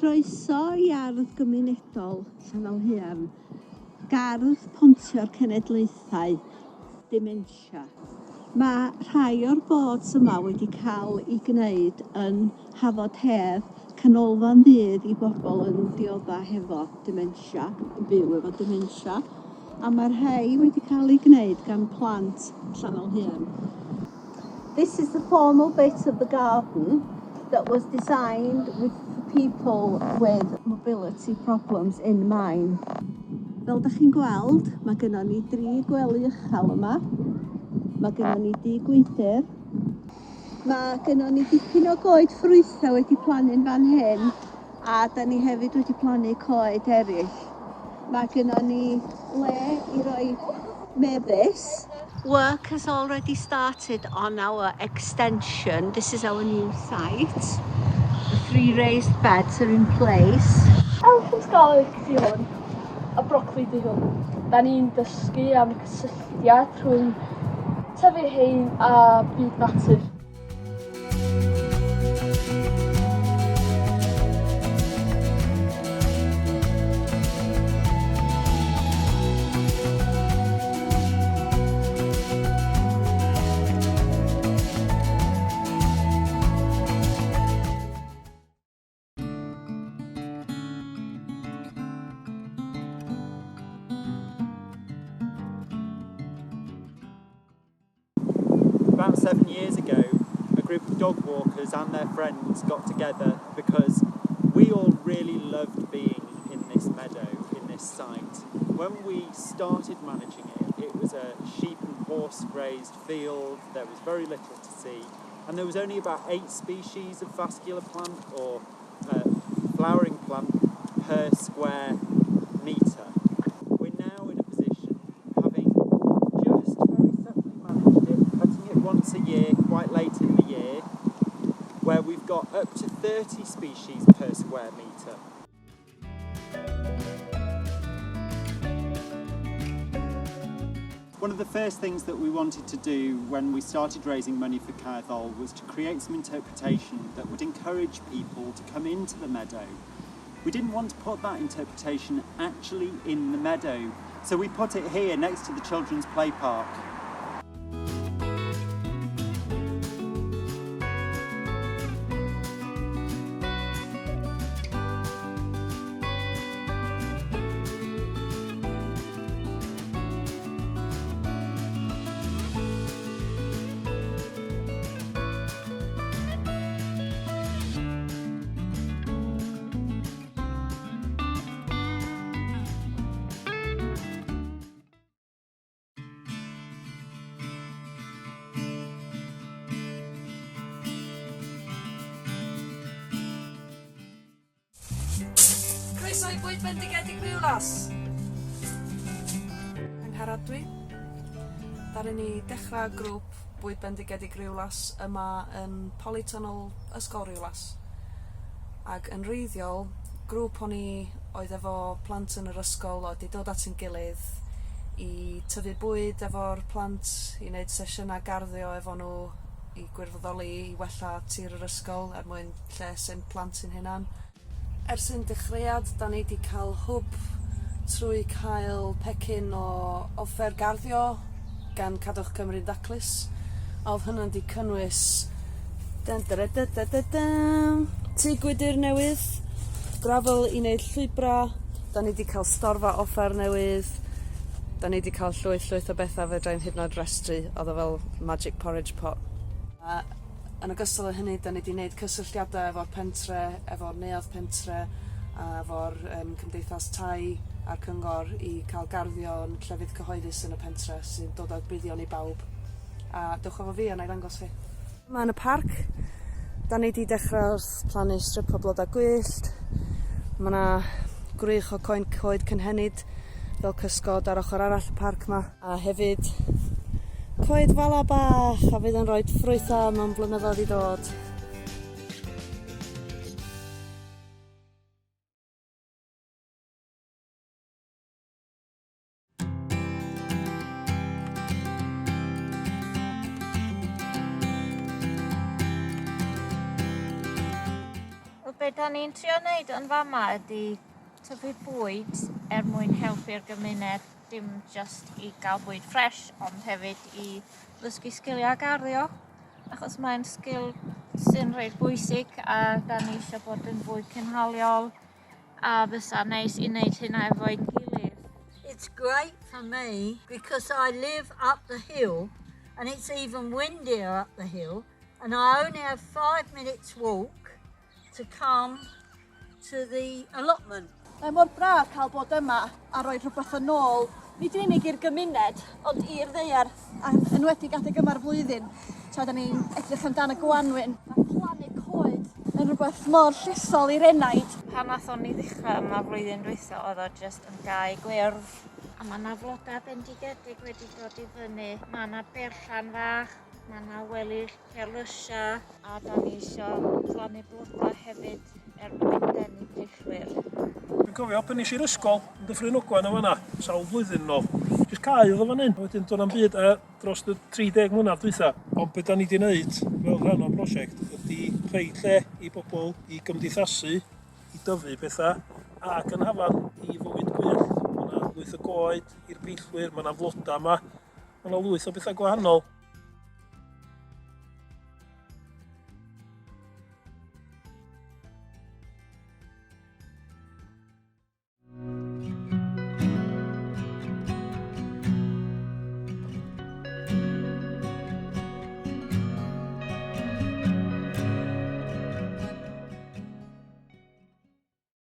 Croeso i ardd gymunedol Llanelhaearn, gardd pontio'r cenedlaethau, dementia. Mae rhai o'r boards yma wedi cael eu gwneud yn Hafod Hedd, canolfan ddydd i bobl yn diodda hefo dementia, yn byw efo dementia, a mae rhai wedi cael eu gwneud gan plant Llanelhaearn. This is the formal bit of the garden that was designed with people with mobility problems in mind. Fel da chi'n gweld, mae gennon ni dri gwely uchel yma. Mae gennon ni dŷ gwydr. Mae gennon ni dipyn o goed ffrwythau wedi plannu'n fan hyn, a da ni hefyd wedi plannu coed eraill. Mae gennon ni le i roi mefus. Work has already started on our extension. This is our new site. The three raised beds are in place. Elephant garlic 'di hwn, a brocoli 'di hwn. Da ni'n dysgu am y cysylltiad rhwng tyfu hein a byd natur. About 7 years ago, a group of dog walkers and their friends got together because we all really loved being in this meadow, in this site. When we started managing it, it was a sheep and horse grazed field, there was very little to see, and there was only about 8 species of vascular plant or flowering plant per square metre. We're now in a position, having just very subtly managed it, cutting it once a year, quite late in the year, where we've got up to 30 species per square metre. One of the first things that we wanted to do when we started raising money for Cae Ddol was to create some interpretation that would encourage people to come into the meadow. We didn't want to put that interpretation actually in the meadow, so we put it here next to the children's play park. Croeso i Bwyd Bendigedig Rhiwlas! Angharad dwi. Ddaru ni dechra grŵp Bwyd Bendigedig Rhiwlas yma yn Polytunnel Ysgol Rhiwlas. Ag yn wreiddiol, grŵp o'n i oedd efo plant yn yr ysgol oedd 'di dod at 'yn gilydd i tyfu bwyd efo'r plant, i neud sesiyna garddio efo nw, i gwirfoddoli i wella tir yr ysgol er mwyn lles ein plant ein hunan. Ers ein dechreuad 'dan ni 'di ca'l hwb trwy cael pecyn o offer garddio gan Cadwch Cymru'n Daclus a odd hwnna'n 'di cynnwys dyn dyrydydydydan tŷ gwydyr newydd, grafel i neud llwybra', 'dan ni 'di ca'l storfa offer newydd, 'dan ni 'di ca'l llwyth llwyth o betha fedrai'm hyd yn oed restru odd o fel magic porridge pot. A Yn ogystal â hynny 'dan ni 'di neud cysylltiada efo'r pentre, efo'r neuadd pentre a efo'r yym cymdeithas tai a'r cyngor i ca'l garddio yn llefydd cyhoeddus yn y pentre sy'n dod â buddion i bawb. A dewch efo fi a 'nai ddangos chi. Yma yn y parc 'dan ni 'di dechra wrth plannu strip o bloda gwyllt. Ma' 'na gwrych o coen coed cynhenid fel cysgod ar ochor arall y parc 'ma. A hefyd coed fala bach a fydd yn rhoid ffrwytha mewn blynyddoedd i ddod. Wel Be da ni'n trio wneud yn fama ydy tyfu bwyd er mwyn helpu'r gymuned, dim jyst i gael bwyd ffres, ond hefyd i ddysgu sgiliau garddio, achos mae'n sgil sy'n reit bwysig a da ni eisiau bod yn fwy cynhaliol a fysa neis i wneud hynna efo'n gilydd. It's great for me because I live up the hill and it's even windier up the hill and I only have 5 minutes' walk to come to the allotment. Mae mor braf cael bod yma a rhoi rhywbeth yn ôl, nid yn unig i'r gymuned, ond i'r ddaear, a enwedig adeg yma'r flwyddyn, tra da ni'n edrych amdan y gwanwyn. Mae plannu coed yn rhywbeth mor llesol i'r enaid. Pan nathon ni ddechrau yma flwyddyn dwytha, oedd o jyst yn gae gwyrdd. A mae yna flodau bendigedig wedi dod i fyny. Mae yna berllan fach, mae yna wely perlysia, a da ni isio plannu blodau hefyd er mwyn denu peillwyr. Dwi'n cofio pan nes i'r ysgol yn Dyffryn Ogwen yn fanna, sawl blwyddyn yn ôl. Jyst cae oedd o fan hyn, wedyn do'n na'm byd a dros y 30 mlynedd dwytha. Ond beth da ni wedi wneud fel rhan o'r prosiect ydy creu lle i bobl i gymdeithasu, i dyfu pethau, ac yn hafan i fywyd gwyllt. Mae yna lwyth o goed i'r peillwyr, mae yna floda yma, mae yna lwyth o bethau gwahanol.